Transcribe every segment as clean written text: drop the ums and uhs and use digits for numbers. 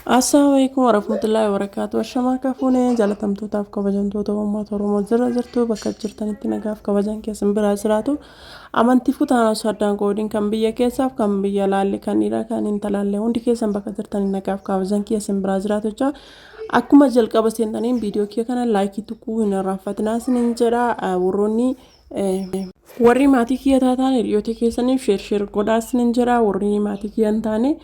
Assalaamu alaikum warahmatullahi wabarakatuh. Ashamaa harka fuunee jaalatamtootaaf kabajamtoota uummata Oromoo jira jirtu bakka jirtanitti nagaaf kabajaan keessan biraa jiraatu. Amantii kutaan osoo addaan qoodiin kan biyya keessaaf kan biyya laalle kan dhiiraa kan intalaalle hundi keessan bakka jirtanii nagaaf kabajaan keessan biraa jiraatu jecha akkuma jalqaba seentaniin viidiyoo kiyya kana laayikii tuquu hin irraanfatinaa isiniin jedha. Warroonni warri maatii kiyya taataan hiriyoota keessaniif sheer sheer godhaa isiniin jedha. Warri maatii kiyya hin taane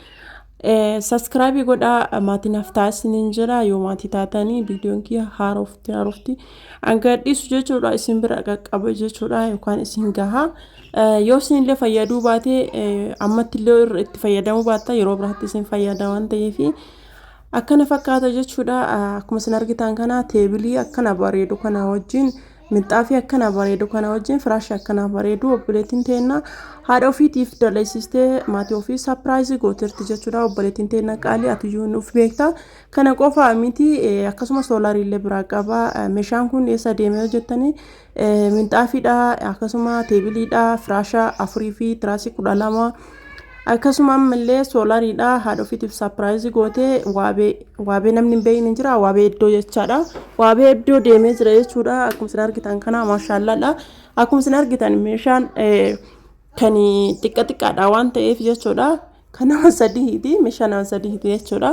saskiraabii godhaa, maatii naaf ta'a isiniin jedha. Yoo maatii taatanii viidiyoon kiyya haarofti haarofti hanga dhiisu jechuudha isin bira qaqqaba jechuudha yookaan isin gaha. Yoo isinillee fayyaduu baate, ammatti illee itti fayyadamuu baatta, yeroo biraatti isin fayyada waan ta'eef akkana fakkaata jechuudha. Akkuma isin argitan kana teebilii akkana bareedu kana wajjin, minxaafii akkana bareedu kana wajjin, firaashii akkana bareedu obboleettiin teenna haadha ofiitiif dalaysistee maatii ofii surprise gooteerti jechuudha. Obboleettiin teenna qaalii, atiyyuu nuuf beekta. Kana qofa miti, akkasuma soolariillee biraa qaba. Meeshaan kun eessa deemee hojjettanii? Minxaafiidha, akkasuma teebiliidha, firaasha afurii fi tiraasii 12, akkasuma ammallee soolariidha. Haadha ofiitiif surprise gootee waabee waabee namni hin beekne jira, waabee iddoo jechaadha, waabee iddoo deemee jira jechuudha. Akkuma isin argitan kana maashaallaadha. Akkuma isin argitan meeshaan kan xiqqa xiqqaadha waan ta'eef jechuudha, kan nama sadiiti, meeshaa nama sadiiti jechuudha.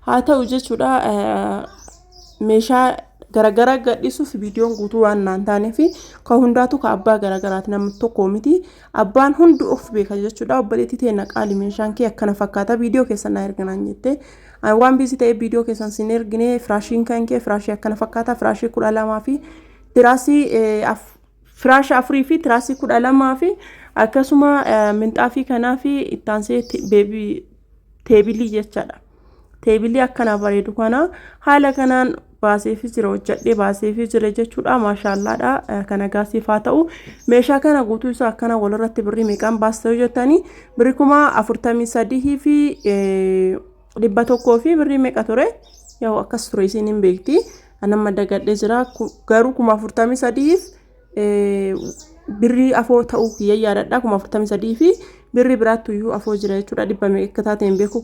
Haa ta'u jechuudha, meeshaa garagara gadhiisuuf viidiyoon guutuu waan naan taaneef kan hundaatu ka abbaa garagaraati, nama tokko miti, abbaan hundi of beeka jechuudha. Obboleettii teenya qaali, meeshaan kee akkana fakkaata, viidiyoo keessan naa erginaan jette, waan busy ta'e viidiyoo keessan sin ergine. Firaashiin kan kee firaashii akkana fakkaata, firaashii 12 fi tiraasii, firaasha afurii fi tiraasii 12 fi akkasuma minxaafii kanaa fi ittaansee teebilii jechaadha. Teebilii akkana bareedu kana haala kanaan baaseefi jira, hojjadhee baaseefi jira jechuudha. Maashaallaadha. Kana gaasiif haa ta'u. Meeshaa kana guutuu isaa akkana walirratti birrii meeqaan baastee hojjettanii? Birrii 43,100 fi birrii meeqa ture? Yoo akkas ture isiin hin beekti. Nama dagadhee jira, garuu 43,000f birrii afoo ta'uu kiyya yaadadha. 43,000 fi birrii biraatti iyyuu afoo jira jechuudha. Dhibba meeqa akka taate hin beeku.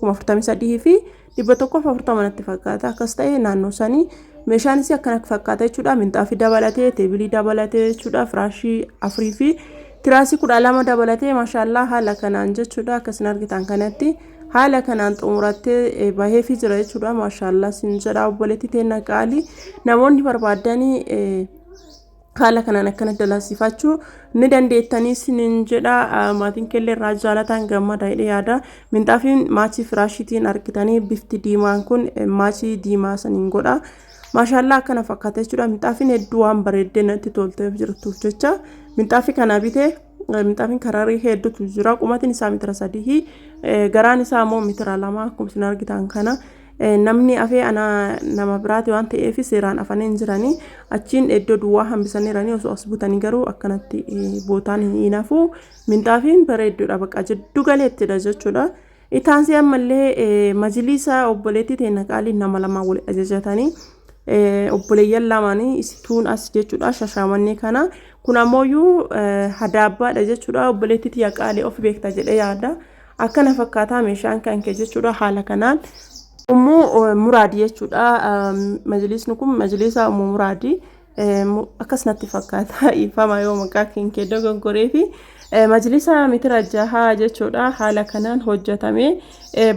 43,140 natti fakkaata, akkas ta'e naannoo sanii. Meeshaanis akkana fakkaata jechuudha. Minxaafii dabalatee, teebilii dabalatee jechuudha, firaashii afurii fi tiraasii 12 dabalatee, maashaallaa, haala kanaan jechuudha. Akkasin argitan kanatti haala kanaan xumurattee baheefii jira jechuudha. Maashaallaa sin jedha, obboleettii teenna qaalii. Namoonni barbaadanii haala kanaan akkana dalasiifachuu ni dandeettanii sinin jedha. Maatiin kellee irraa jaalatan gammada jedhee yaada. Minxaafiin maachii firaashiitiin argitanii, bifti diimaan kun maachii diimaa saniin godha. Maashaallaa, akkana fakkaata jechuudha. Minxaafiin hedduu waan bareeddee natti tolteef jirtuuf jecha minxaafii kana bitee. Minxaafiin kararii hedduutu jira. Qumatiin isaa mitira 3, garaan isaa immoo mitira 2. Akkuma isin argitan kana namni afee ana nama biraati waan ta'eef seeraan afanii hin jiranii, achiin iddoo duwwaa hambisaniiranii. Osoo as butanii garuu akkanatti bootaan hin hafu. Minxaafiin bareedduudha, bakka jiddu galeettidha jechuudha. Itaansii ammallee majliisa obboleettii teenya qaalii nama lama wal ajajatanii, obboleeyyan lamaanii isituun as jechuudha. Shashaamannee kana kun ammooyyuu hadaabbaadha jechuudha. Obboleettii tiyya qaalii, of beekta jedhee yaada. Akkana fakkaataa meeshaan kan kee jechuudha haala kanaan. Ummuu Muraadi jechuudha. Majlisni kun majlisa Ummuu Muraadi akkas natti fakkaata, ifama yoo maqaa kenkee dogoggoree fi majlisa mitira 6 jechuudha. Haala kanaan hojjetame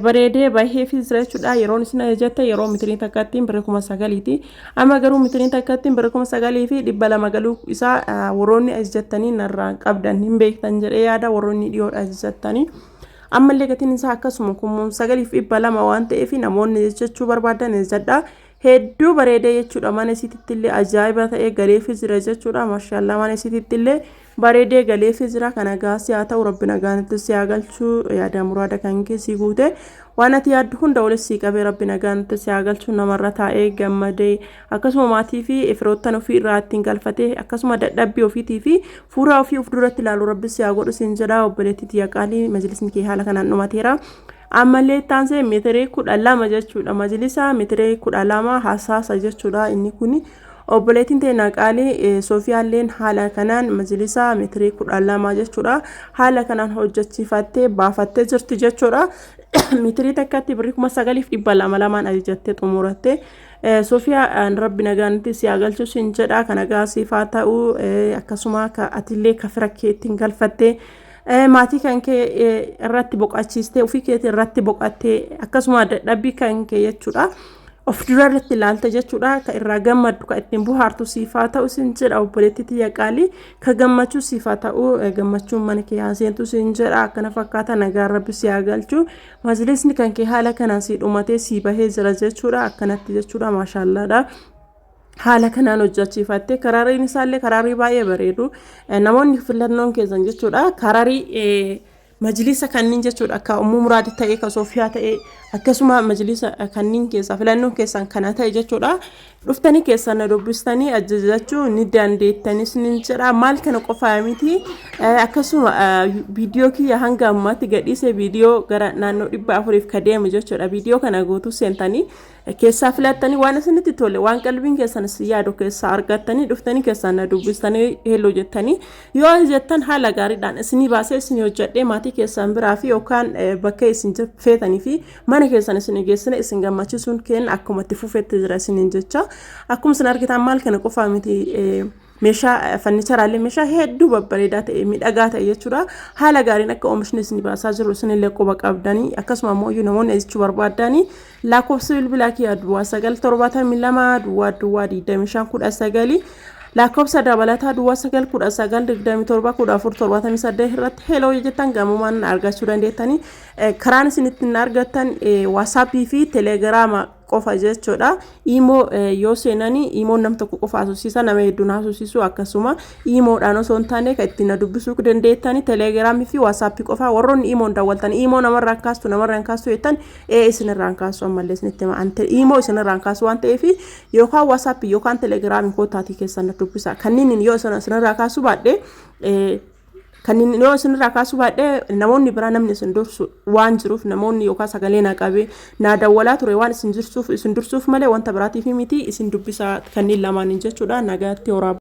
bareedee bahee fi jira jechuudha. Yeroon isin ajajatte yeroo mitirii takkattiin birrii 9,000ti. Amma garuu mitirii takkattiin birrii 9,200 galuu isaa warroonni ajajattanii narraa qabdan hin beektan jedhee yaada, warroonni dhiyoodha ajajattanii. Ammallee gatiin isaa akkasuma 9,200 waan ta'eef namoonni jechuu barbaadan ajajadha. Hedduu bareedee jechuudha. Mana isiititti illee ajaa'iba ta'ee galeefii jira jechuudha. Maashaallaa, mana isiititti illee bareedee galeefii jira. Kana gaasii haa ta'u, rabbi nagaanitti si haa galchuu. Yaada muraada kan keessii guute, waan ati yaaddu hunda olis sii qabee rabbi nagaanitti si haa galchuu. Namarra taa'ee gammadee, akkasuma maatii fi firoottan ofii irraa ittiin galfatee, akkasuma dadhabbii ofiitii fi fuula ofii of duratti ilaalu rabbi si haa godhu siin jedha. Obboleettii tiyya qaalii, majlisni kee haala kanaan dhumateera. Ammallee taansee meetirii 12 jechuudha. Majlisa meetirii 12 hasaasa jechuudha inni kun. Obboleettiin teenya qaalii Soofiyaalleen haala kanaan majlisa meetirii 12 jechuudha. Haala kanaan hojjechiifattee baafattee jirti jechuudha. Mitirii takkatti birrii 9,200 lamaan ajajattee xumuratte. Sofiyaa, Rabbi nagaanitti si haa galchu sin jedha. Kana gaa siif haa ta'u. Akkasuma atillee ka fira kee ittiin galfattee, maatii kan kee irratti boqochiistee, ofii keetii irratti boqottee, akkasuma dadhabbii kan kee jechuudha. Of dura irratti ilaalte jechuudha. Ka irraa gammaddu, ka ittiin bohaartu siif haa ta'u sin jedha. Obboleettii tiyya qaalii, ka gammachuu siif haa ta'u, gammachuun mana kee haa seentu sin jedha. Akkana fakkaata. Nagaan Rabbi si haa galchu. Majlisni kan kee haala kanaan si dhumatee si bahee jira jechuudha. Akkanatti jechuudha, maashaallaadha. Haala kanaan hojjechiifattee, karaariin isaallee karaarii baay'ee bareedu. Namoonni filannoon keessan jechuudha karaarii majlisa kanneen jechuudha, akka Ummuu Muraadi ta'e, ka Soofiyaa ta'e, akkasuma majlisa kanneen keessaa filannoon keessan kana ta'e jechuudha. Dhuftanii keessan na dubbistanii ajajachuu ni dandeettanis ni jedha. Maal kana qofaa miti, akkasuma viidiyoo kiyya hanga ammaatti gadhiise viidiyoo gara naannoo 400f ka deemu jechuudha. Viidiyoo kana guutuu seentanii keessaa filattanii, waan isinitti tole, waan qalbiin keessan isin yaadu keessaa argattanii, dhuftanii keessaan na dubbistanii, hello jettanii yoo jettan, haala gaariidhaan isinii baasee isinii hojjedhee, maatii keessan biraa fi yookaan bakka isin feetanii fi mana keessan isinii geessine isin gammachiisuun keenya akkuma itti fufetti jira isiniin jecha. Akkuma isin argitan, maal kana qofaa miti, meeshaa fannicheraallee, meeshaa hedduu babbareedaa ta'e, miidhagaa ta'e jechuudha. Haala gaariin akka oomishni isin baasaa jiru isinillee quba qabdanii, akkasuma immoo namoonni jechuu barbaadanii, lakkoofsa bilbilaa kiyya 0972 00 25 19, lakkoofsa dabalataa 09 19 27 14 78 irratti hello jettan gamumaan argachuu dandeettanii. Karaan isin ittiin argattan WhatsAppii fi Telegiraama qofa jechuudha. Imo yoo seenanii, Imoon nam tokko qofa haasofsiisa, nama hedduun haasofsiisu. Akkasuma Imoodhaan osoo hin taane kan ittiin na dubbisuu dandeettanii Telegiraamii fi WhatsAppii qofa. Warroonni Imoon daawwaltan, Imo namarraa kaastu, namarraa hin kaastu jettan, ee, isinirraa hin kaasu. Ammallee isinitti hima, Imo isinirraa hin kaasu waan ta'eef, yookaan WhatsAppii yookaan Telegiraamii kootaatii keessan na dubbisa. Kanneen yoo isinirraa kaasuu baadhee, kanneen yoo isinirraa kaasuu baadhee, namoonni biraa namni isin dursu waan jiruuf, namoonni yookaan sagalee naa qabee naa dawwalaa ture waan isin dursuuf malee wanta biraatiif miti. Isin dubbisaa kanneen lamaaniin jechuudha. Nagaatti horaa.